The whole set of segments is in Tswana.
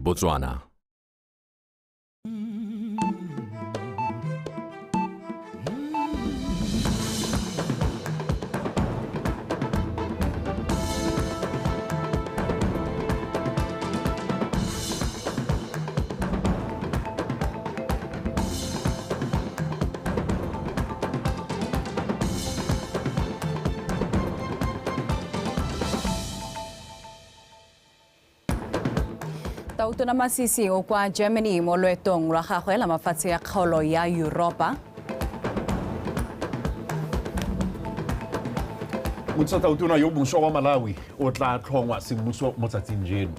Botswana. Tautona Masisi o kwa Germany mo loetong lwa gagwe la mafatshe ya kgaolo ya Yuropa. Motsatautona yo mošwa wa Malawi o tla tlhongwa semmuso mo tsatsing jeno.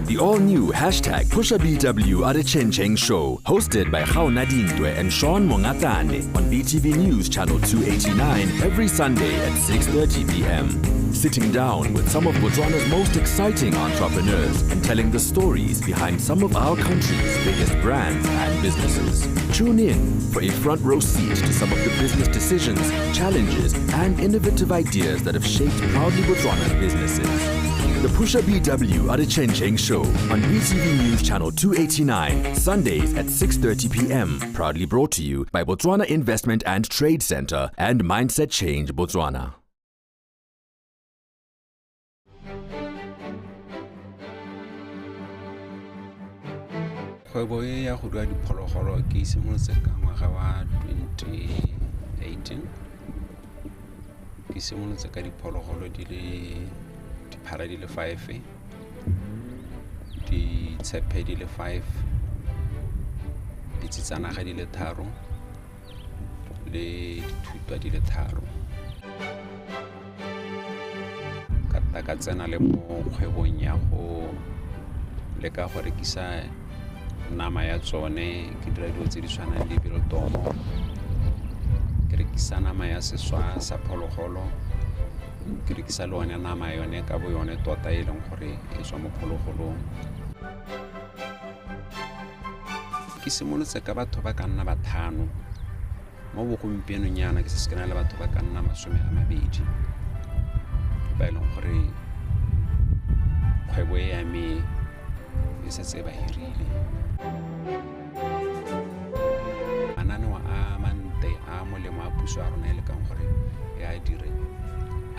The all-new hashtag PushaBW Adechencheng Show, hosted by Gaona Dintwe and Sean Mongatane on BTV News Channel 289 every Sunday at 6:30 p.m. Sitting down with some of Botswana's most exciting entrepreneurs and telling the stories behind some of our country's biggest brands and businesses. Tune in for a front row seat to some of the business decisions, challenges, and innovative ideas that have shaped Proudly Botswana's businesses. The Pusha BW Adechencheng Show on BTV News Channel 289, Sundays at 6:30 p.m. Proudly brought to you by Botswana Investment and Trade Center and Mindset Change Botswana. Kgwebo e ya go rua diphologolo ke e simolotse ka ngwaga wa 2018. Ke simolotse ka diphologolo di le diphara di le 5, ditshephe di le 5, ditsitsanaga di le 3 le dithutwa di le 3. Ka tla ka tsena le mo kgwebong ya go leka go rekisa nama ya tsone, ke dira dilo tse di tshwanang le biltomo, ke rekisa nama ya seswa sa phologolo, ke rekisa le one nama yone ka bo yone tota e leng gore e tswa mo phologolong. Ke simolotse ka batho ba ka nna 5, mo bogompienong yana ke setse ke na le batho ba ka nna 20 ba e leng gore kgwebo e ya me e setse e ba hirile. Mananeo a mante a molemo a puso ya rona e lekang gore e a dire,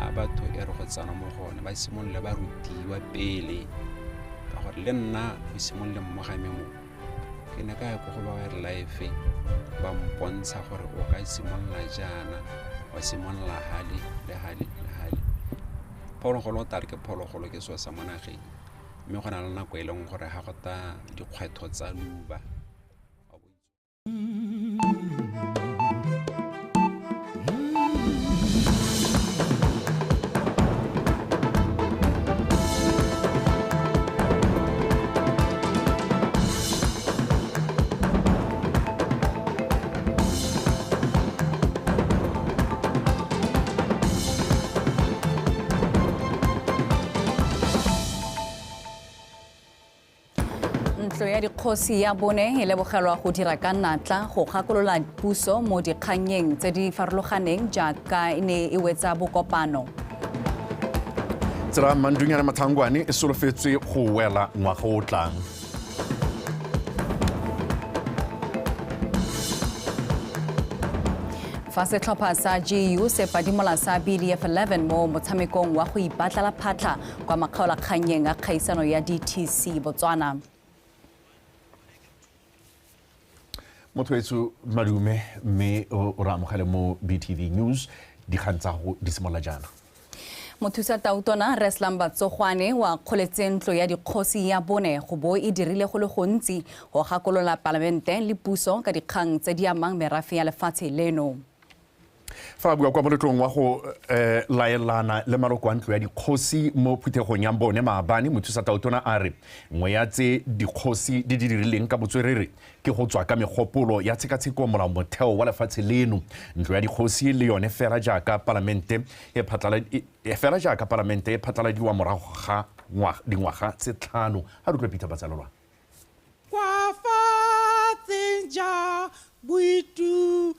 a batho e re go tsena mo go one ba simolole ba rutiwa pele, ka gore le nna go simolole mo ga me mo ke ne ka ya ko go ba Wildlife ba mpontsha gore o ka simolola jaana, wa simolola hale le hale le hale. Phologolo o tla re ke phologolo ke seo sa mo nageng, mme go na le nako e leng gore ga go ta dikgwetlho tsa leuba. Ntlo ya dikgosi ya bone e lebogelwa go dira ka natla go gakolola puso mo dikgannyeng tse di farologaneng jaaka e ne e wetsa bokopano. Tsela Mandunyane Mathangwane e solofetswe go wela ngwaga o tlang. Fa setlhopha sa GU se padimola sa BDF 11 mo motshamekong wa go ipatlela phatlha kwa makgaolakgannyeng a kgaisano ya DTC Botswana. Motho etsho madume mme o re amogele mo BTV News, dikgang tsa go di simolola jaana. Mothusa Tautona Reslam Batsogwane wa kgoletse ntlo ya dikgosi ya bone go bo e dirile go le gontsi go gakolola palamente le puso ka dikgang tse di amang merafe ya lefatshe leno. Fa bua kwa moletlong wa go laelana le maloko a ntlo ya dikgosi mo phuthegong ya bone maabane, mothusa tautona a re nngwe ya tse dikgosi di di dirileng ka botswerere ke go tswa ka megopolo ya tshekatsheko molaomotheo wa lefatshe leno. Ntlo ya dikgosi le yone fela jaaka palamente e phatlaladiwa morago ga dingwaga tse 5. A re utlwe Peter Batsalelwa. Kwa fatseng ja boitumelo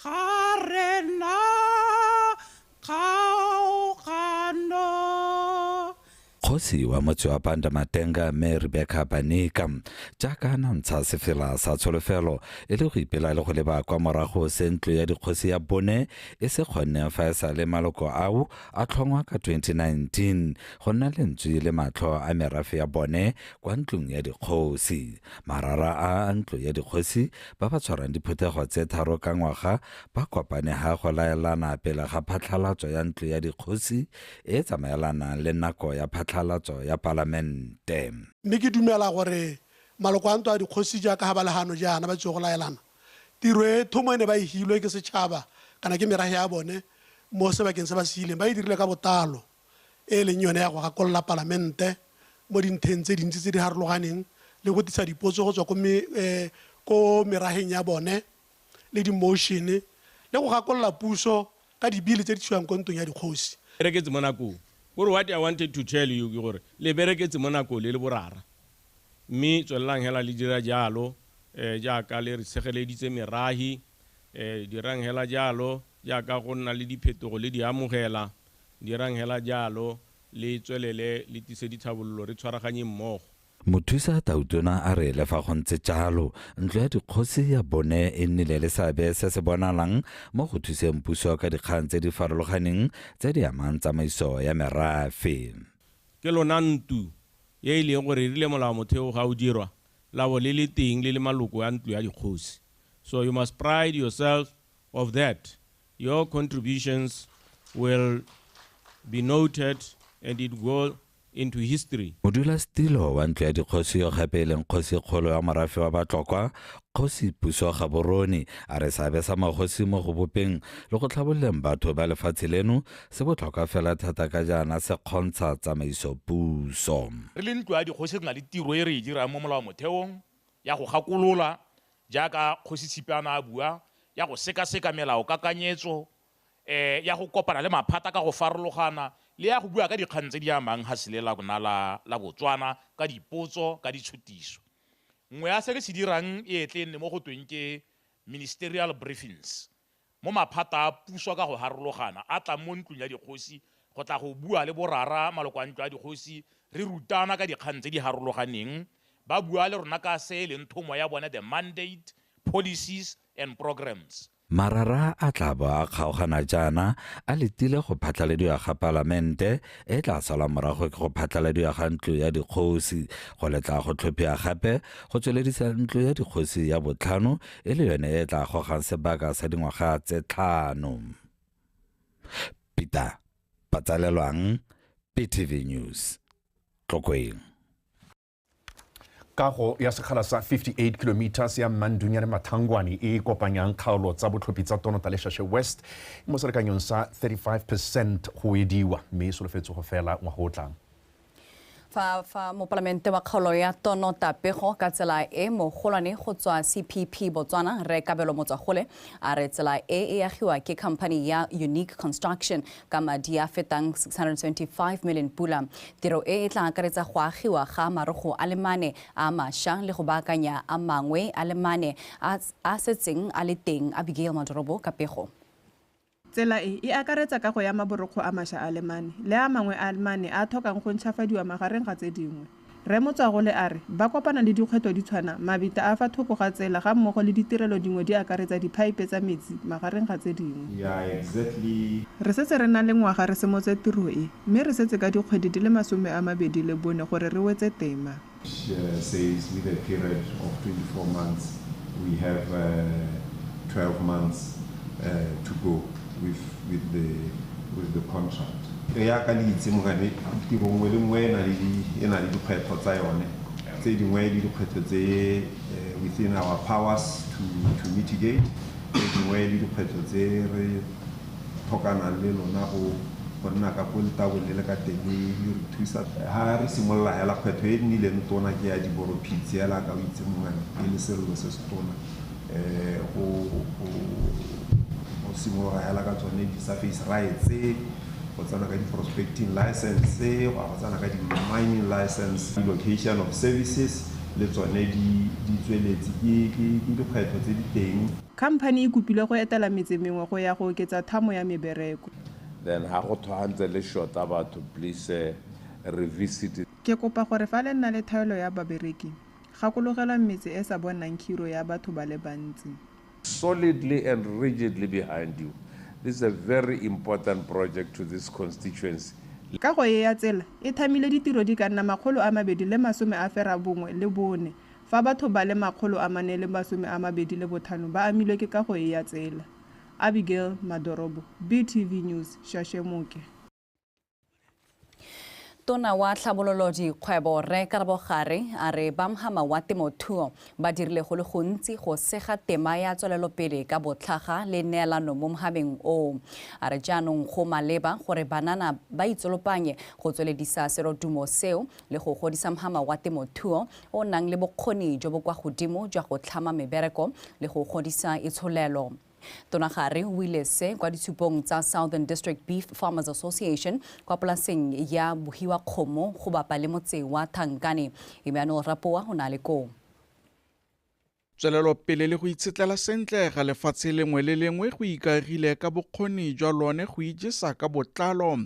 ga re na kgaogano. Kgosi wa motse wa Pandamatenga mme Rebecca Banika jaaka a ntsha sefela sa tsholofelo e le go ipela le go leba kwa morago se ntlo ya dikgosi ya bone e se kgonneng fa e sa le maloko ao a tlhongwa ka 2019 go nna lentswe le matlho a merafe ya bone kwa ntlong ya dikgosi. Marara a ntlo ya dikgosi ba ba tshwarang diphuthego tse 3 ka ngwaga ba kopane ha go laelana pele ga phatlhalatso ya ntlo ya dikgosi e tsamaelanang le nako ya phatlhalatso ya palamente. Mme ke dumela gore maloko a ntlo ya dikgosi jaaka ga ba le gano jaana ba tswe go laelana, tiro e thomo e ne ba e hilwe ke setšhaba kana ke merahe ya bone mo sebakeng se ba se ileng, ba e dirile ka botlalo e leng yone ya go gakolola palamente mo dintheng tse dintsi tse di harologaneng le go tlisa dipotso go tswa ko meraheng ya bone le di-motion le go gakolola puso ka dibili tse di tswang ko ntlong ya dikgosi. Bereketse mo nakong. Gore what I wanted to tell you ke gore le bereketse mo nakong le le borara, mme tswelelang hela le dira jalo jaaka le re tshegeleditse merahi, dirang hela jalo jaaka go nna le diphetogo le di amogela, dirang hela jalo le tswelele le tlise ditlhabololo re tshwaraganye mmogo. Mothusa tautona a re le fa go ntse jalo ntlo ya dikgosi ya bone e nnile le seabe se se bonalang mo go thuseng puso ka dikgang tse di farologaneng tse di amang tsamaiso ya merafe. Ke lona ntu e e leng gore e rile molaomotheo ga o dirwa labo le le teng le le maloko a ntlo ya dikgosi. So you must pride yourself of that. Your contributions will be noted and it will into history. Modulasetilo wa ntlo ya dikgosi yo gape e leng kgosi kgolo ya morafe wa Batlokwa, Kgosi Puso Gaborone, a re seabe sa magosi mo go bopeng le go tlhabololeng batho ba lefatshe leno se botlhokwa fela thata ka jaana se kgontsha tsamaiso puso. Re le ntlo ya dikgosi re na le tiro e re e dirang mo molaomotheong ya go gakolola jaaka Kgosi Tshipe a bua, ya go sekaseka melao kakanyetso, ya go kopana le maphata ka go farologana le ya go bua ka dikgang tse di amang ga sele la rona la Botswana ka dipotso ka ditshutiso. Nngwe ya se re se dirang e tle nne mo go tweng ke ministerial briefings mo maphata a puso ka go harologana a tlang mo ntlong ya dikgosi go tla go bua le borara maloko a ntlo ya dikgosi, re rutana ka dikgang tse di harologaneng, ba bua le rona ka se e leng thomo ya bone, the mandate, policies and programs. Marara a tla bo a kgaogana jaana a letile go phatlalediwa ga palamente e tla salwa morago ke go phatlalediwa ga ntlo ya dikgosi go letla go tlhophiwa gape go tsweledisa ntlo ya dikgosi ya botlhano e le yone e tla gogang sebaka sa dingwaga tse 5. Peter Patsalelwang, BTV News, Tlokweng. Kago ya sekgala sa 58 kilometers ya Mandunyane Mathangwane e kopanyang kgaolo tsa botlhophi tsa Tonota le Shashe West mo selekanyong sa 35% go ediwa mme e solofetse go fela ngwaga o tlang. Fa mopalamente wa kgaolo ya Tonota pego ka tsela e mogolwane go tswa CPP Botswana re Kabelo Motswagole a re tsela e e agiwa ke company ya Unique Construction ka madi a fetang 675 million pula. Tiro e e tla akaretsa go agiwa ga marogo a le mane a mašwa le go baakanya a mangwe a le mane a setseng a le teng. Abigail Madorobo ka pego. Tsela e e akaretsa kago ya maborokgo a mašwa a le mane le a mangwe a le mane a tlhokang go ntšhafadiwa magareng ga tse dingwe. Rre Motswagole a re ba kopana le dikgwetlho di tshwana mabita a fa thoko ga tsela ga mmogo le ditirelo dingwe di akaretsa diphaepe tsa metsi magareng ga tse dingwe. Re setse re na le ngwaga re semotse tiro e mme re setse ka dikgwedi di le 24 gore re wetse tema. Says with a period of 24 months we have 12 months to go with the contract. Ya ka le itse mogane tiro nngwe le nngwe e na le dikgwetlho tsa yone. Tse dingwe le dikgwetlho tse within our powers to mitigate, tse dingwe le dikgwetlho tse re tlhokanang le lona go nna ka ko letabong le le ka teng le re thusa. Ha re simolola hela kgwetlho e nnileng tona ke ya diboropitse hela ka o itse mongwe e le sello se se tona, go simologa hela ka tsone di-surface rights, go tsena ka di-prospecting license, go tsena ka di-mining license, location of services le tsone di tsweletse ke dikgwetlho tse di teng. Khamphane e kopilwe go etela metse mengwe go ya go oketsa thamo ya mebereko. Then ha go thwantse le shota batho, please revisit. Ke kopa gore fa le nna le thaelo ya babereki, gakologelwang metse e sa bonang khiro ya batho ba le bantsi. Solidly and rigidly behind you. This is a very important project to this constituency. Kago e ya tsela e thamile ditiro di ka nna 294 fa batho ba le 425 ba amilwe ke kago e ya tsela. Abigail Madorobo, BTV News, Shashemoke. Tona wa tlhabololo dikgwebo Rre Karabo Gare a re ba mhama wa temothuo ba dirile go le gontsi go sega tema ya tswelelopele ka botlhaga le neelano mo mhameng oo. A re jaanong go maleba gore banana ba itsolopanye go tsweledisa serodumo seo le go godisa mhama wa temothuo o nang le bokgoni jo bo kwa godimo jwa go tlhama mebereko le go godisa itsholelo. Tona Gare o ile se kwa ditshupong tsa Southern District Beef Farmers Association kwa polaseng ya Bohiwa Kgomo go bapa le motse wa Thankane. Emmanuel Rapoa o na le koo. Tswelelopele le go itshetlela sentle ga lefatshe lengwe le lengwe go ikaegile ka bokgoni jwa lone go ijesa ka botlalo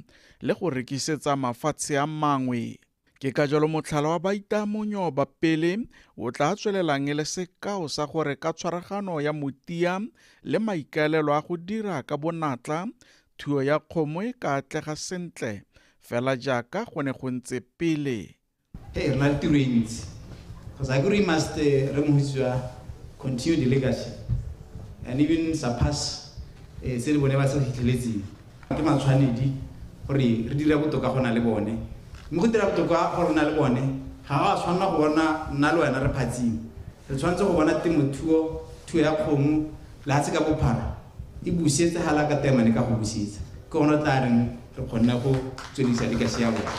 le go rekisetsa mafatshe a mangwe. Ke ka jalo motlhala wa baitamonyo ba pele o tla tswelelang e le sekao sa gore ka tshwaragano ya motia le maikaelelo a go dira ka bonatla, thuo ya kgomo e ka atlega sentle fela jaaka go ne go ntse pele. Hey, re na le tiro e ntsi. Because I agree must continue the legacy and even surpass se le bone ba se fitlheletseng. Ke matshwanedi gore re dire botoka go na le bone. Mme go dira botoka go rona le bone ga go a tshwanela go bona nna le wena re phatsima. Re tshwanetse go bona temothuo, thuo ya kgomo lehatshe ka bophara e busetse hala ka temane ka go busetsa. Ke gone tla reng re kgonne go tsweledisa legacy ya bone.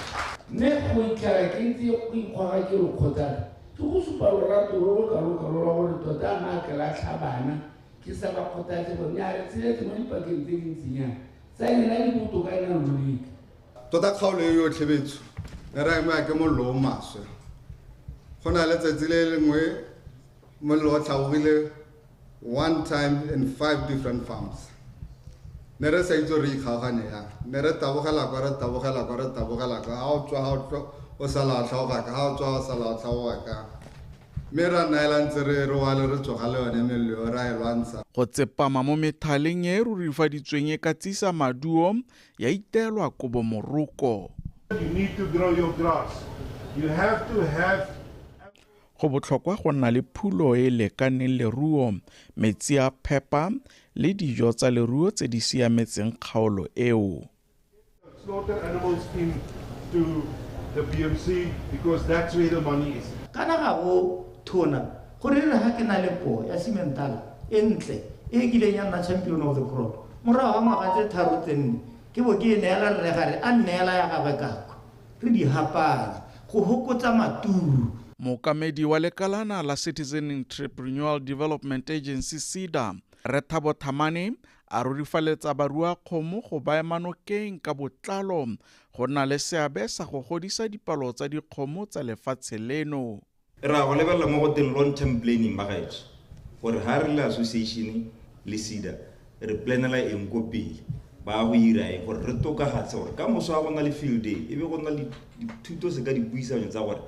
Mme go itlhela ke ntse go ikgwaga ke re kgotsana ke go supa lorato lo lo kalokalo lwa gore tota nna ke latlha bana ke sa ba kgothatse gore nnyaa re tsheletse mo dipakeng tse dintsinyana tsa lena di botoka ena loleka. Tota kgaolo e yotlhe betso ne ra emiwa ke mollo o maswe. Go na le tsatsi le lengwe mollo o tlhagogile one time in 5 different farms. Ne re sa itse gore re ikgaogane yang, ne re tabogela kwa, re tabogela kwa, re tabogela kwa, ha o tswa, ha o tswa o sala o tlhaoga ka, ha o tswa o sala o tlhaoga ka. Mme ra nna ntse re re wale re tsoga le yone mello ra e lwantsha. Go tsepama mo methaleng e rurifaditsweng e ka tsisa maduo ya iteelwa kobo moroko. You need to grow your grass. You have to have. Go botlhokwa go nna le phulo e lekaneng leruo, metsi a phepa le dijo tsa leruo tse di siametseng kgaolo eo. Slaughter animals in to the BMC because that's where the money is. Kana ga go thona gore re ha ke na le poo ya sementala e ntle e kileng ya nna champion of the crop morago ga ngwaga tse 3 tse 4 ke bo ke e neela rre gare a nneela ya gagwe kako re di hapanya go hokotsa maturu. Mookamedi wa lekalana la Citizen Entrepreneurial Development Agency SEDA Rre Thabo Thamane a rurifaletsa baruakgomo go ba ema nokeng ka botlalo go nna le seabe sa go godisa dipalo tsa dikgomo tsa lefatshe leno. Re a go lebelela mo go teng long term planning bagaetsho gore ha re le association le SEDA re planela eng ko pele ba go ira eng gore re tokagatse gore ka moso ga go na le field day e be go na le dithuto se ka dipuisanyo tsa gore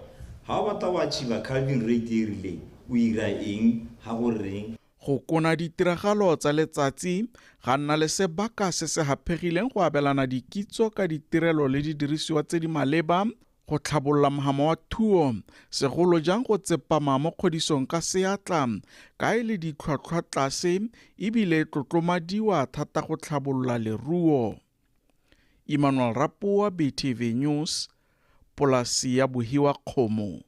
ha o batla go achieve calving rate e rileng o ira eng ha go reng. Go kona ditiragalo tsa letsatsi ga nna le sebaka se se haphegileng go abelana dikitso ka ditirelo le didirisiwa tse di maleba go tlhabolola mohama wa thuo, segolo jang go tsepama mo kgodisong ka seatla ka e le ditlhwatlhwa tlase ebile tlotlomadiwa thata go tlhabolola leruo. Emmanuel Rapoa, BTV News, polasi ya Bohiwa Kgomo.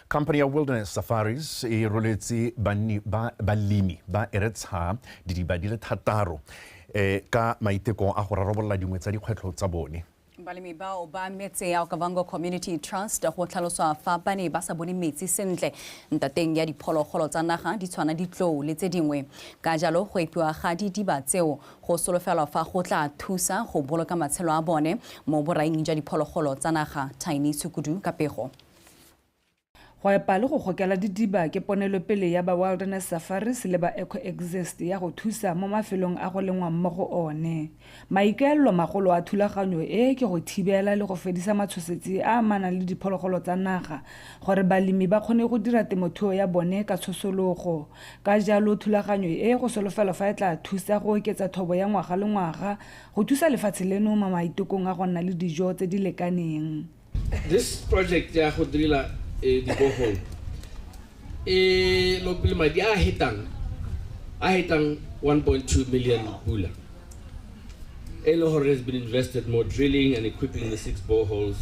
Company ya Wilderness Safaris e roletse banni ba balemi ba Eretsha didiba di le 6 ka maiteko a go rarabolola dingwe tsa dikgwetlho tsa bone. Balemi bao ba metse ya Okavango Community Trust go tlhaloswa fa ba ne ba sa bone metsi sentle ntateng ya diphologolo tsa naga di tshwana ditlou le tse dingwe. Ka jalo go epiwa ga didiba tseo go solofelwa fa go tla thusa go boloka matshelo a bone mo boraing jwa diphologolo tsa naga. Tiny Tshukudu ka pego. Go epa le go gokela didiba ke ponelopele ya ba Wilderness Safaris le ba Ecoexist ya go thusa mo mafelong a go lengwang mo go one. Maikaelelo magolo a thulaganyo e ke go thibela le go fedisa matshosetsi a amanang le diphologolo tsa naga gore balemi ba kgone go dira temothuo ya bone ka tshosologo. Ka jalo thulaganyo e go solofelwa fa e tla thusa go oketsa thobo ya ngwaga le ngwaga go thusa lefatshe leno mo maitekong a go nna le dijo tse di lekaneng. This project ya go drilla di-borehole e lopile madi a hetang 1.2 million pula e le gore has been invested more drilling and equipping the 6 boreholes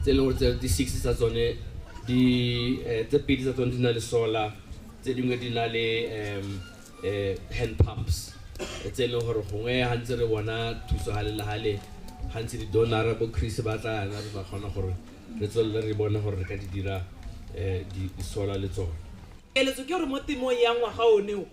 tse leng gore di 6 tsa tsone di tse pedi tsa tsone di na le solar, tse dingwe di na le hand pumps tse leng gore gongwe ga ntse re bona thuso gale le gale ga ntse di-donor bo Chris ba tla yana re tla kgona gore re tswelele re bone gore re ka di dira di-solar le tsone. Keletso ke gore mo temong ya ngwaga oneo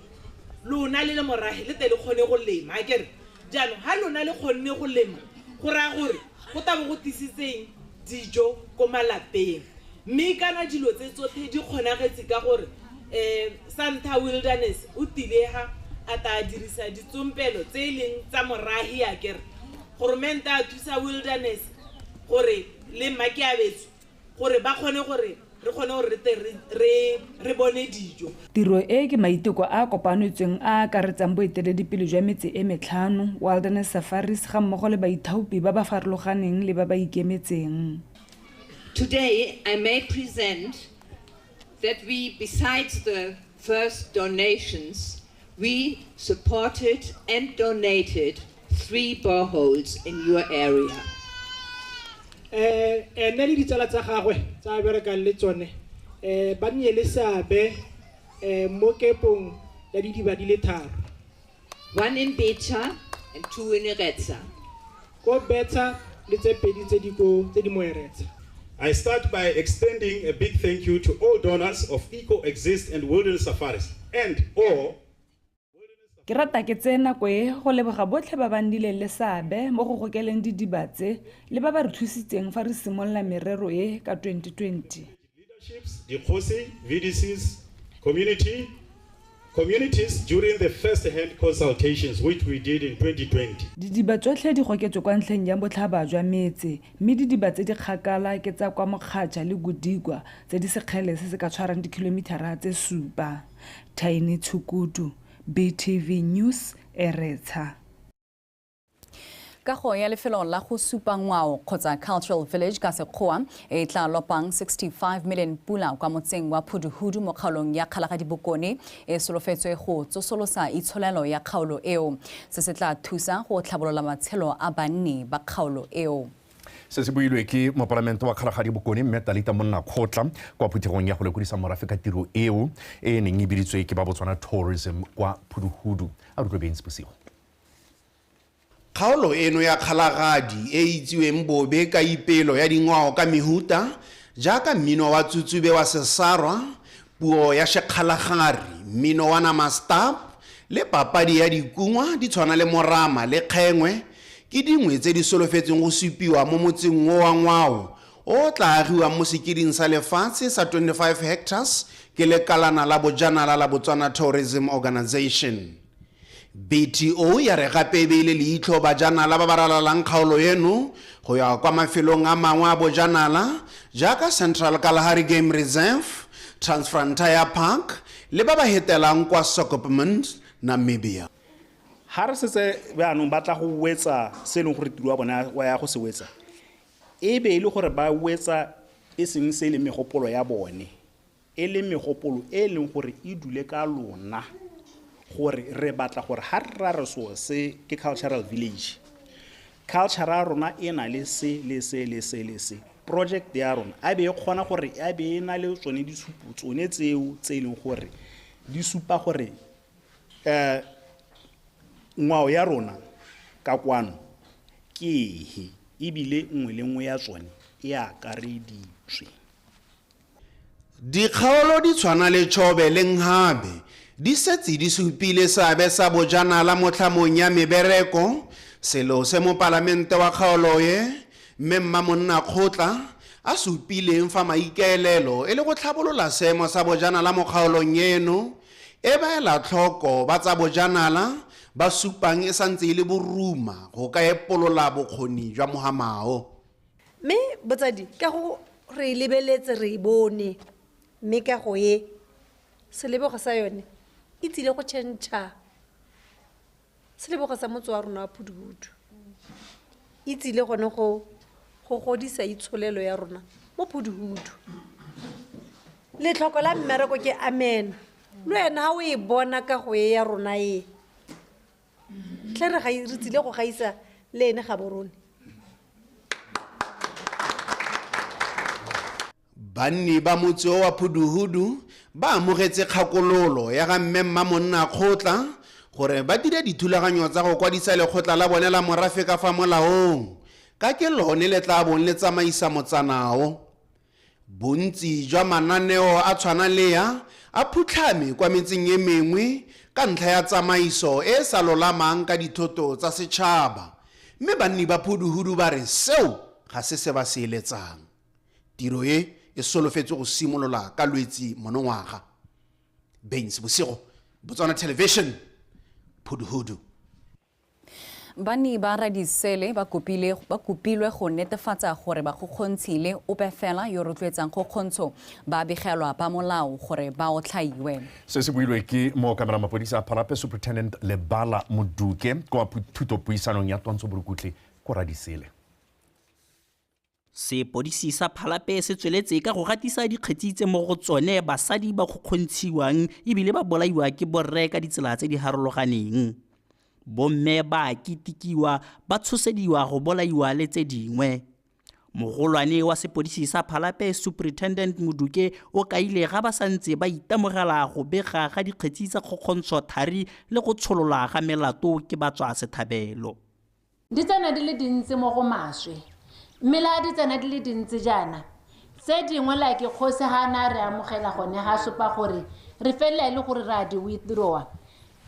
lona le le morahe le tle le kgone go lema akere jaanong ga lona le kgonne go lema go raya gore go tabo go tlisitseng dijo ko malapeng mme kana dilo tse tsotlhe di kgonagetse ka gore Santa Wilderness o tilega a ta dirisa ditsompelo tse e leng tsa morahi akere goromente a thusa Wilderness gore le makeabetso gore ba kgone gore re kgone gore re tle re bone dijo. Tiro e ke maiteko a kopanetsweng a akaretsang boeteledipele jwa metse e metlhano, Wilderness Safaris ga mmogo le baithaopi ba ba farologaneng le ba ba ikemetseng. Today I may present that we, besides the first donations, we supported and donated 3 boreholes in your area. Ene le ditsala tsa gagwe tsa berekang le tsone ba nnile le seabe mo kepong ya didiba di le 3. 1 in Becha and 2 in Eretsa. Ko Becha le tse pedi tse di ko tse di mo Eretsa. I start by extending a big thank you to all donors of Ecoexist and Wilderness Safaris and all. Ke rata ke tseye nako e go leboga botlhe ba ba nnileng le seabe mo go gokeleng didiba tse le ba ba re thusitseng fa re simolola merero e ka 2020. Leaderships, dikgosi, VDCs, communities during the first-hand consultations which we did in 2020. Didiba tsotlhe di goketswe kwa ntlheng ya botlhaba jwa metse mme didiba tse di kgakala ke tsa kwa Mokgatšha le Godikwa tse di sekgele se se ka tshwarang dikilomitara tse 7. Tiny Tshukudu, BTV News, Eretsha. Kago ya lefelo la go supa ngwao kgotsa Cultural Village ka sekgowa e tla lopang 65 million pula kwa motseng wa Phuduhudu mo kgaolong ya Kgalagadi Bokone e solofetswe go tsosolosa itsholelo ya kgaolo eo. Se se tla thusa go tlhabolola matshelo a banni ba kgaolo eo. Se se builwe ke mopalamente wa Kgalagadi Bokone mme Talita Monnakgotla kwa phuthegong ya go lekodisa morafe ka tiro eo e neng e biditswe ke ba Botswana Tourism kwa Phuduhudu. A re utlwe bosigo. Kgaolo eno ya Kgalagadi e itsiweng bobe ka ipelo ya dingwao ka mehuta jaaka mmino wa tsutsube wa Sesarwa, puo ya Sekgalagari, mmino wa Namastap le papadi ya dikungwa di tshwana le morama le kgengwe ke dingwe tse di solofetsweng go supiwa mo motseng o wa ngwao o tla agiwang mo sekiring sa lefatshe sa 25 hectares ke lekalana la bojanala la Botswana Tourism Organization. BTO ya re gape e beile leitlho bajanala ba ba ralalang kgaolo eno go ya kwa mafelong a mangwe a bojanala jaaka Central Kalahari Game Reserve, Transfrontier Park le ba ba hetelang kwa Swakopmund, Namibia. Ha re setse jaanong ba tla go wetsa se e leng gore tiro ya bona wa ya go se wetsa, e be e le gore ba wetsa e seng se e leng megopolo ya bone, e leng megopolo e leng gore e dule ka lona gore re batla gore ha re ra re so se ke cultural village, culture ya rona e na le se le se le se le se. Project ya rona a be e kgona gore a be e na le tsone ditshupo tsone tseo tse e leng gore di supa gore ngwao ya rona ka kwano ke ehe, ebile nngwe le nngwe ya tsone e akareditswe. Dikgaolo di tshwana le Chobe le Nhabe di setse di supile seabe sa bojanala mo tlhamong ya mebereko, selo se mopalamente wa kgaolo e mme Mmamonna Kgotla a supileng fa maikaelelo e le go tlhabolola seemo sa bojanala mo kgaolong eno e ba ela tlhoko ba tsa bojanala ba supang e santse e le boruma go ka epolola bokgoni jwa mohamao. Mme botsadi ka go re lebeletse re bone mme ka go e selebogo sa yone e tsile go tšhentšha selebogo sa motse wa rona wa Phuduhudu, e tsile gone go godisa itsholelo ya rona mo Phuduhudu. Letlhoko la mmereko ke amen, le wena ha o e bona ka go e ya rona e tle re tsile go gaisa le ene Gaborone. Banni ba motse wa Phuduhudu ba amogetse kgakololo ya ga mme Mmamonna Kgotla gore ba dire dithulaganyo tsa go kwadisa lekgotla la bone la morafe ka fa molaong, ka ke lone le tla bong le tsamaisa motsanao. Bontsi jwa mananeo a tshwana le ya a phutlhame kwa metseng e mengwe ka ntlha ya tsamaiso e e sa lolamang ka dithoto tsa setšhaba, mme banni ba Phuduhudu ba re seo ga se se ba se eletsang. Tiro e e solofetse go simolola ka Lwetsi monongwaga. Baines Bosigo, Botswana Television, Phuduhudu. Banni ba Radisele ba kopilwe go netefatsa gore ba kgokgontshile ope fela yo rotloetsang kgokgontsho ba begelwa ba molao gore ba otlhaiwe. Se se builwe ke mookamela mapodisa a Phalape Superintendent Lebala Moduke kwa thutopuisanong ya twantsho borukutlhi ko Radisele. Sepodisi sa Phalape se tsweletse ka go gatisa dikgetsi tse mo go tsone basadi ba kgokgontshiwang ebile ba bolaiwa ke borre ka ditsela tse di harologaneng. Bomme ba kitikiwa, ba tshosediwa go bolaiwa le tse dingwe. Mogolwane wa sepodisi sa Phalape Superintendent Moduke o kaile ga ba santse ba itemogela go bega ga dikgetsi tsa kgokgontsho thari le go tsholola ga melato ke batswa sethabelo. Di tsena di le dintsi mo go maswe, mme le ha di tsena di le dintsi jaana tse dingwe like kgosi ga na re amogela gone ga supa gore re felela e le gore re a di withdrawa.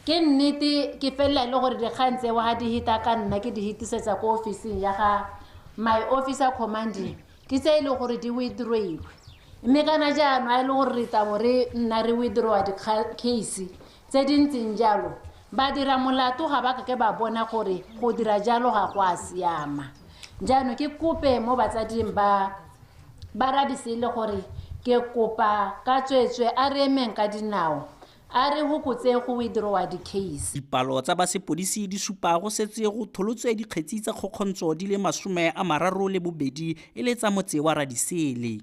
Ke nnete ke felela e le gore dikgang tseo ga di hita ka nna ke di hitisetsa ko ofising ya ga my officer commanding, ke tse e le gore di withdrawiwe. Mme kana jaanong a e le gore re tabo re nna re withdrawa di-case tse di ntseng jalo, ba dira molato ga ba kake ba bona gore go dira jalo ga go a siama. Jaanong ke kope mo batsading ba Radisele gore ke kopa ka tswetswe a re emeng ka dinao, a re hokotse go withdrawa di-case. Dipalo tsa ba sepodisi di supa go setse go tholotswe dikgetsi tsa kgokgontsho di le 32 e le tsa motse wa Radisele.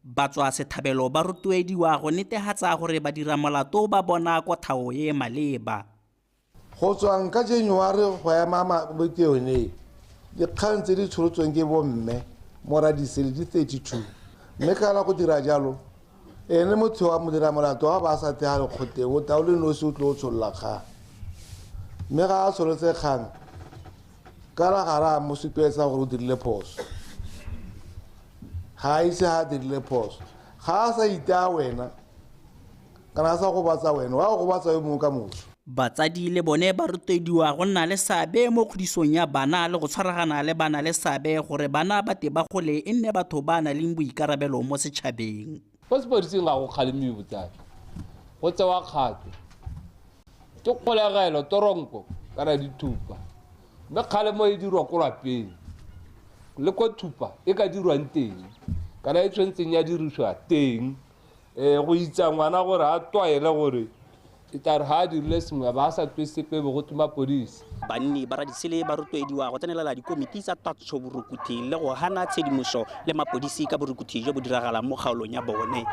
Batswa sethabelo ba rotloediwa go netefatsa gore ba dira molato ba bona kotlhao e maleba. Go tswang ka January go ema beke yone, dikgang tse di tsholotsweng ke bomme mo Radisele di 32, mme ka la go dira jalo ene motho wa modira molato wa ba sa tega lekgoteng o tla o le nosi o tlo o tsholola kgang, mme ga a tsholotse kgang ka la ga ra mo supeetsa gore o dirile phoso. Ga a ise ga a dirile phoso, ga a sa itaya wena kana a sa gobatsa wena, wa go gobatsa yo mongwe ka moso. Batsadi le bone ba rotloediwa go nna le seabe mo kgodisong ya bana le go tshwaragana le bana le seabe gore bana ba te ba gole e nne batho ba nang le boikarabelo mo setšhabeng. Ko sepodising ga go kgalemiwe botsadi, go tsewa kgato, ke kgolegelo, toronko kana dithupa, mme kgalemo e dirwa ko lapeng le ko thupa e ka dirwang teng kana e tshwanetseng ya dirisiwa teng, go itsa ngwana gore a tlwaele gore e tla re ga a dirile sengwe ba sa twe sepe bo go twe mapodisi. Banni ba Radisele ba rotloediwa go tsenelela dikomiti tsa twantsho borukuthi le go hana tshedimoso le mapodisi ka borukuthi jo bo diragalang mo kgaolong ya bone.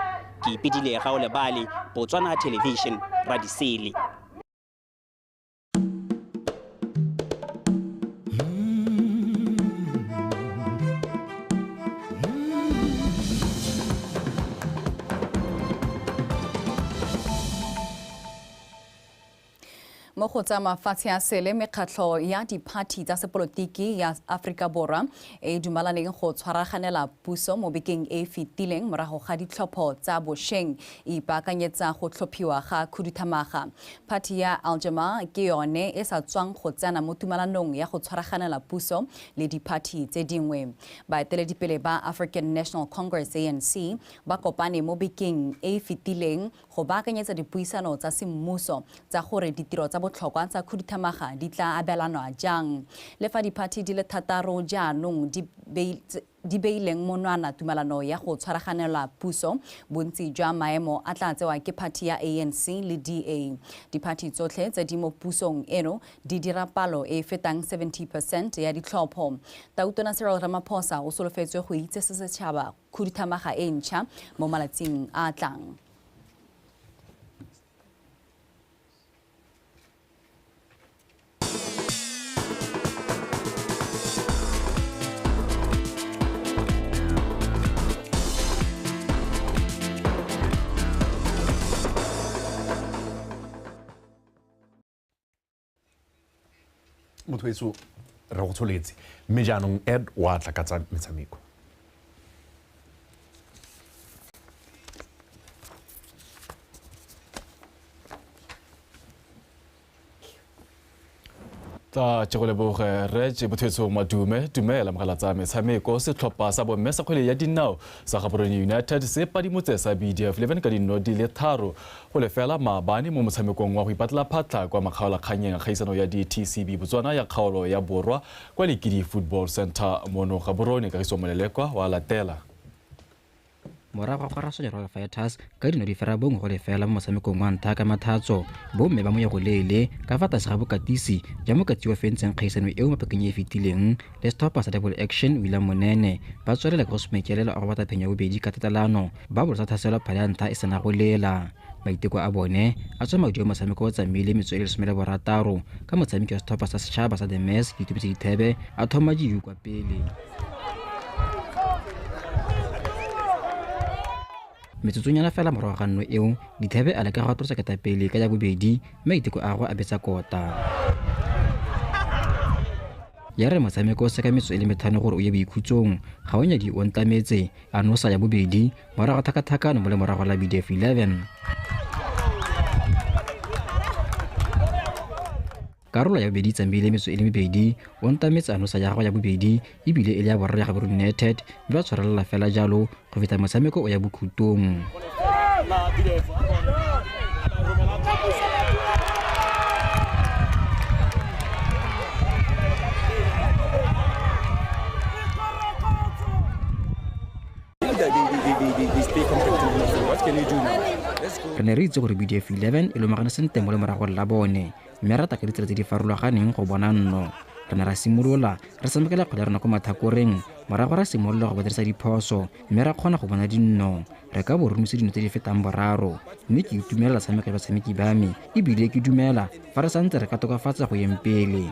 Ke Ipedile Gaolebale, Botswana Television, Radisele. Mo go tsa mafatshe a sele mekgatlho ya diphathi tsa sepolotiki ya Afrika Borwa e dumalaneng go tshwaraganela puso mo bekeng e fetileng morago ga ditlhopho tsa bošeng e ipaakanyetsa go tlhophiwa ga khuduthamaga. Phathi ya Aljama ke yone e sa tswang go tsena mo tumalanong ya go tshwaraganela puso le diphathi tse dingwe. Baeteledipele ba African National Congress ANC ba kopane mo bekeng e fetileng go baakanyetsa dipuisano tsa semmuso tsa gore ditiro tsa botlhokwa tsa khuduthamaga di tla abelanwa jang. Le fa diphathi di le thataro jaanong di beileng monwana tumalano ya go tshwaraganela puso, bontsi jwa maemo a tla tsewa ke phathi ya ANC le DA. Diphathi tsotlhe tse di mo pusong eno di dira palo e fetang 70% ya ditlhopho. Tautona Cyril Ramaphosa o solofetswe go itsese setšhaba khuduthamaga e ntšha mo malatsing a tlang. Motho etso re go tsholetse mme jaanong Ed wa tla ka tsa metshameko. Tla ke go leboge re Bothetso Madume dumela mogala tsa metshameko. Setlhopha sa bomme sa kgwele ya dinao sa Gaborone United se padimotse sa BDF 11 ka dinno di le 3-0 maabane mo motshamekong wa go ipatlela phatlha kwa makgaolakganyeng kgaisano ya DTCB Botswana ya kgaolo ya Borwa kwa Lekidi Football Center mono Gaborone. Kagiso Molelekwa wa latela. Morago ga raso Royal Fighters ka dino di fera 1-0 mo motshamekong wa ntlha ka mathatso, bomme ba moya go leele ka fa tlase ga bokatisi ja mokatsi wa fentseng kgaisano eo mo pakeng e fetileng le setlhopha sa Double Action William Monene ba tswelela ka go somekelela a go batla phenyo ya bobedi ka tatelano ba bolotsa tlhaselo phale ya ntlha e sena go lela. Maiteko a bone a tswa madi a motshameko o tsamaile metsotso e le 16 ka motshameki wa setlhopha sa setšhaba sa The Mess Ditumetse Dithebe a thoma GU kwa pele. Metsotsonyana fela morago ga nno eo, Dithebe a leka go atolosa ketapele ka ya bobedi mme maiteko a gagwe a betsa kota. Ya re motshameko o seka metsotso e le 5 gore o ye boikhutsong, Gaonyadi o ntametse a nosa ya bobedi morago ga thakathakano mo lemorago la BDF 11. Karolo ya bobedi tsamaile metsotso e le 2, o ntametse a nosa ya gagwe ya bobedi ebile e le ya boraro ya Gaborone United mme ba tshwarelela fela jalo go feta motshameko o ya bokhutong. Re ne re itse gore BDF 11 e lomagane sentle mo lemorago la bone mme rata ka ditsela tse di farologaneng go bona nno. Re ne ra simolola re tshamekela kgwele ya rona ko mathakoreng, morago ra simolola go ba dirisa diphoso mme ra kgona go bona dinno. Re ka bo romisa dino tse di fetang 3, mme ke itumelela tshameko ya batshameki ba me ebile ke dumela fa re santse re ka tokafatsa go yeng pele.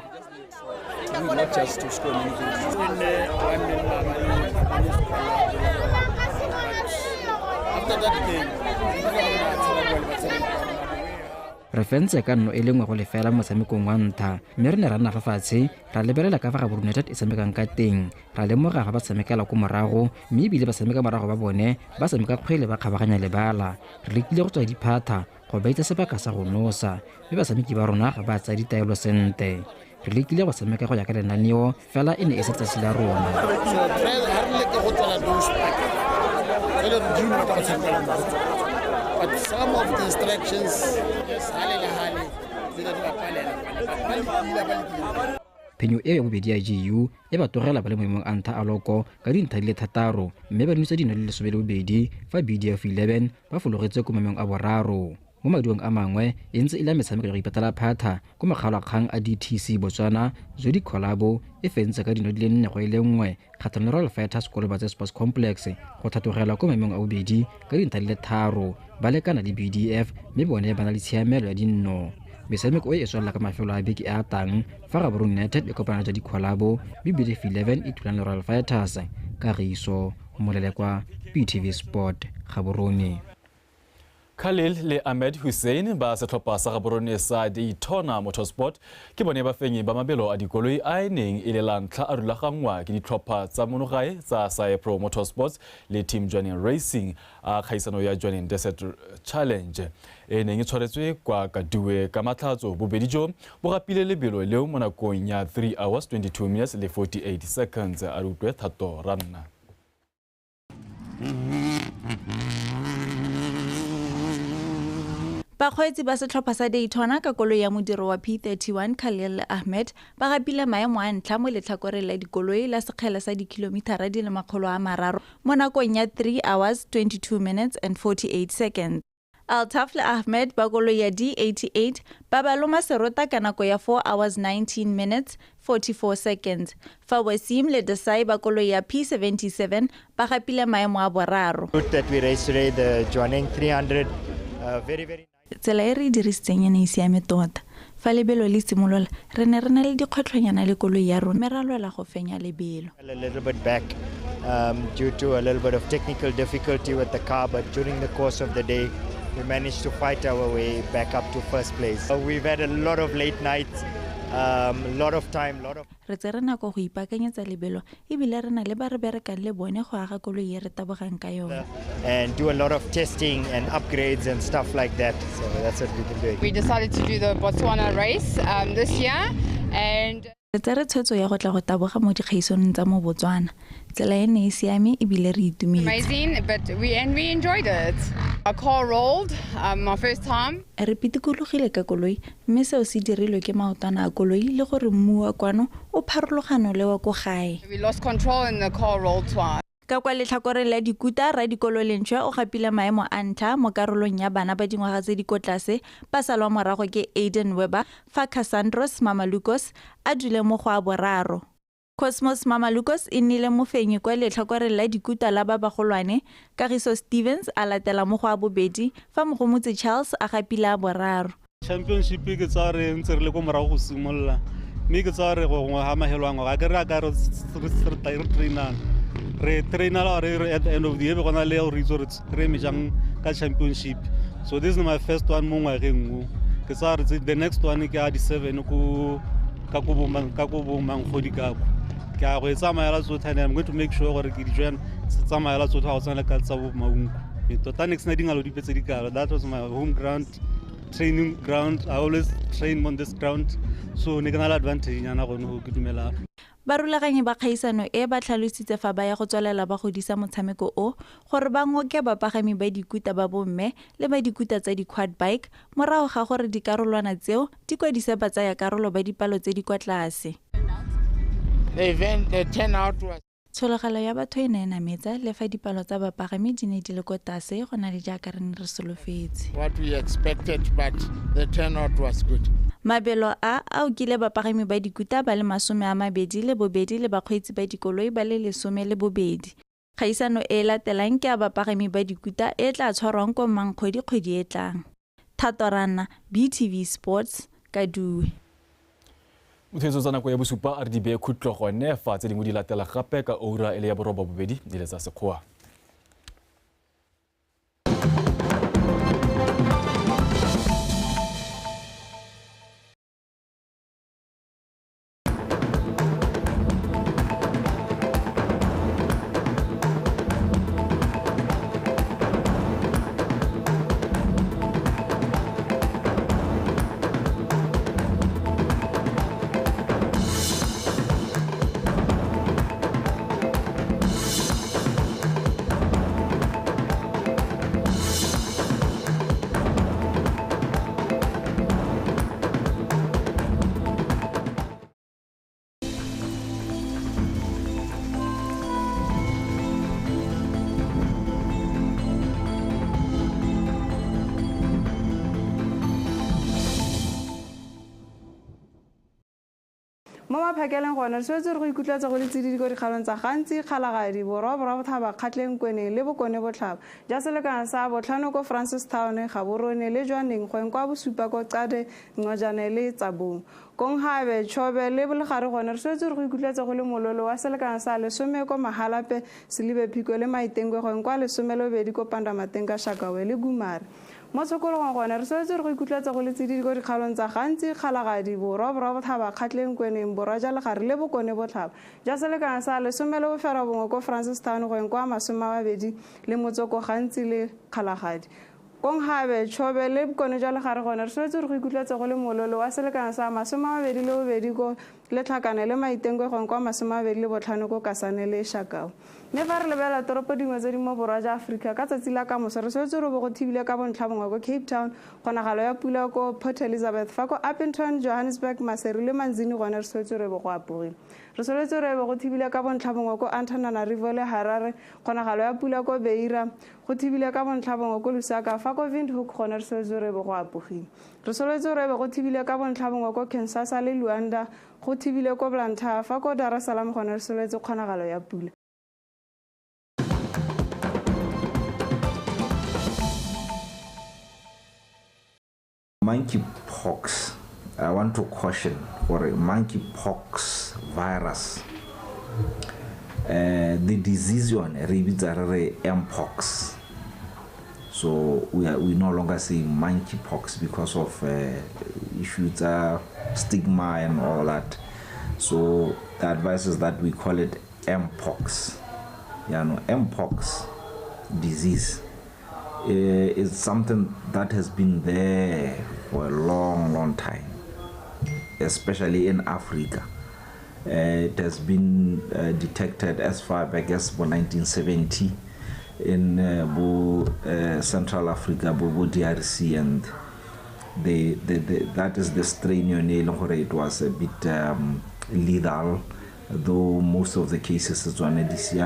Re fentse ka nno e le 1-0 mo motshamekong wa ntlha mme re ne ra nna fa fatshe ra lebelela ka fa Gaborone United e tshamekang ka teng, ra lemoga fa ba tshamekela ko morago mme ebile ba tshameka morago ba bone ba tshameka kgwele ba kgabaganya lebala. Re lekile go tswa diphatha go ba itse sebaka sa go nosa mme batshameki ba rona ga ba tsaya ditaelo sentle. Re lekile go tshameka go ya ka lenaneo fela e ne e se tsatsi la rona. But some of the instructions, Phenyo eo ya bobedi ya GU e ba tlogela ba le maemong a ntlha a loko ka dintlha di le 6 mme ba nosa dino di le 12 fa BDF 11 ba fologetse ko maemong a boraro. Mo maduong a mangwe e ntse e le metshameko ya go ipatela phatha ko makgaolakgang a DTC Botswana Jody Collabo e fentse ka dino di le 4-1 kgatlhanong le Royal Fighters Kolobatse Sports Complex go tlhatlogela ko maemong a bobedi ka dintlha di le 3 ba lekana le BDF mme bone ba na le tshiamelo ya dinno. Metshameko e e tswelela ka mafelo a beke a tang fa Gaborone United e kopana le Jody Collabo mme BDF 11 e thulana le Royal Fighters. Kagiso Molelekwa, PTV Sport, Gaborone. Khalil le Ahmed Hussein ba setlhopha sa Gaborone sa Daytona Motorsport ke bone bafenyi ba mabelo a dikoloi a e neng e le la ntlha a rulaganngwa ke ditlhopha tsa monogae tsa Saepro Motorsports le Team Jwaneng Racing a kgaisano ya Jwaneng Desert Challenge e neng e tshwaretswe kwa Kaduwe ka Matlhatso. Bobedi jo bo gapile lebelo leo mo nakong ya 3 hours 22 minutes le 48 seconds. A re utlwe Thato Ranna. Bakgweetsi ba setlhopha sa Daytona ka koloi ya modiro wa P31 Khalil le Ahmed ba gapile maemo a ntlha mo letlhakoreng la dikoloi la sekgele sa dikilomitara di le 300 mo nakong ya 3 hours 22 minutes and 48 seconds. Altaf le Ahmed ba koloi ya D88 ba ba loma serota ka nako ya 4 hours 19 minutes 44 seconds. Fa Wasim le Desai ba koloi ya P77 ba gapile maemo a boraro. Good that we raced today the Jwaneng 300, very very Tsela e re e dirisitseng e ne e siame tota. Fa lebelo le simolola, re ne re na le dikgwetlhonyana le koloi ya rona, mme ra lwela go fenya lebelo. A little bit back due to a little bit of technical difficulty with the car, but during the course of the day we managed to fight our way back up to first place. We've had a lot of late nights, lot of time, lot of Re tsere nako go ipaakanyetsa lebelo ebile re na le ba re berekang le bone go aga koloi e re tabogang ka yone. And do a lot of testing and upgrades and stuff like that. So that's what we've been doing. We decided to do the Botswana race this year and Re tsere tshwetso ya go tla go taboga mo dikgaisanong tsa mo Botswana. Tsela e ne e siame ebile re itumetse. Amazing, but we enjoyed it. Our car rolled, my first time. Re pitikologile ka koloi mme seo se dirilwe ke maotwana a koloi le gore mmu wa kwano o pharologano le wa ko gae. We lost control and the car rolled twice. Ka kwa letlhakoreng la dikuta, radikolo Lentšhwe o gapile maemo a ntlha mo karolong ya bana ba dingwaga tse di ko tlase ba salwa morago ke Aiden Weber, fa Cassandros Mamalukos a dule mo go a boraro. Cosmos Mamalukos e nnile mofenyi kwa letlhakoreng la dikuta la ba bagolwane, Kagiso Stevens a latela mo go a bobedi, fa Mogomotsi Charles a gapile a boraro. Championship ke tsa re ntse re le ko morago go simolola, mme ke tsa re gongwe ga mahelwa a ngwaga, ke re a ka re trainana. Re trainala re at the end of the year be gona le re itse gore re eme jang ka championship. So this is my first one mo ngwageng o. Ke tsa re the next one ke a di 7 ko ka ko bo Mankgodi ka ko. Ke a go e tsamaela tsotlhe and I'm going to make sure gore ke di join tsamaela tsotlhe ga go tshwana le ka tsa bo Maunku. Tota ne ke sena dingalo dipe tse di kalo. That was my home ground, training ground. I always train on this ground. So ne ke na le advantage nyana gone go ke dumela. Barulaganyi ba kgaisano e ba tlhalositse fa ba ya go tswelela ba godisa motshameko o gore ba ngoke bapagami ba dikuta ba bomme le ba dikuta tsa di-quad bike morago ga gore dikarolwana tseo di kwadise batsayakarolo ba dipalo tse di kwa tlase. Tshologelo ya batho e ne e nametsa le fa dipalo tsa bapagami di ne di le ko tlase go na le jaaka re ne re solofetse. What we expected, but the turnout was good. Mabelo a a okile bapagami ba dikuta ba le 22 le bakgweetsi ba dikoloi ba le 12. Kgaisano e latelang ke a bapagami ba dikuta e tla tshwarwang ko Mankgodi kgwedi e tlang. Thato Ranna, BTV Sports, Kaduwe. Mothetso tsa nako ya bosupa a re di beye khutlo gone fa tse dingwe di latela gape ka oura e le ya 8:30 di le tsa Sekgowa. Mo maphakeleng gone re tshwanetse go ikutlwetsa go le tsididi ko dikgaolong tsa Gantsi, Kgalagadi, Borwa, Borwa Botlhaba, Kgatleng, Kweneng le Bokone Botlhaba. Ja selekano sa botlhano ko Francistown, Gaborone le Jwaneng, goeng kwa bosupa ko Qade, Ncojane le Tsabong. Konghabe Chobe le Bolgare gone re swetse re go ikutlwetsa go le mololo wa selekano sa 10 ko Mahalape Selibe Phikwe le Maitengwe gone kwa 12 ko Pandamateng ka Shakawe le Gumare. Mo tshokologong gone re swetse re go ikutlwetsa go le tsididi ko dikgaolong tsa Gantsi, Kgalagadi, Borwa, Borwa Botlhaba, Kgatleng, Kweneng, Borwa ja Legare le Bokone Botlhaba. Ja selekano sa 19 ko Francistown goeng kwa 20 le motsoko Gantsi le Kgalagadi. Konghabe Chobe le Bokone jwa Legare gone re swetse re go ikutlwetsa go le mololo wa selekano sa 22 ko Letlhakane le Maitengwe gone kwa 25 ko Kasane le Shakao. Mme fa re lebelela toropo dingwe tse di mo borwa jwa Aforika ka tsatsi la kamoso re swetse re bo go thibile ka bontlhabongwe ko Cape Town, kgonagalo ya pula ko Port Elizabeth, fa ko Upington, Johannesburg, Maseru le Manzini gone re swetse re bo go apogile. Re soletse re be go thibile ka bontlhabongwe ko Antananarivo le Harare, kgonagalo ya pula ko Beira, go thibile ka bontlhabongwe ko Lusaka, fa ko Windhoek gone re soletse re be go apogile. Re soletse re be go thibile ka bontlhabongwe ko Kinshasa le Luanda, go thibile ko Blantyre, fa ko Dar es Salaam gone re soletse kgonagalo ya pula. Monkeypox, I want to caution for a monkeypox virus. The disease one, mpox. So we no longer say monkeypox because of issues, stigma and all that. So the advice is that we call it mpox. You know, mpox disease is something that has been there for a long, long time, especially in Africa. It has been detected as far back as 1970 in Central Africa, Bobo DRC, and that is the strain. It was a bit lethal, though most of the cases is on DCI.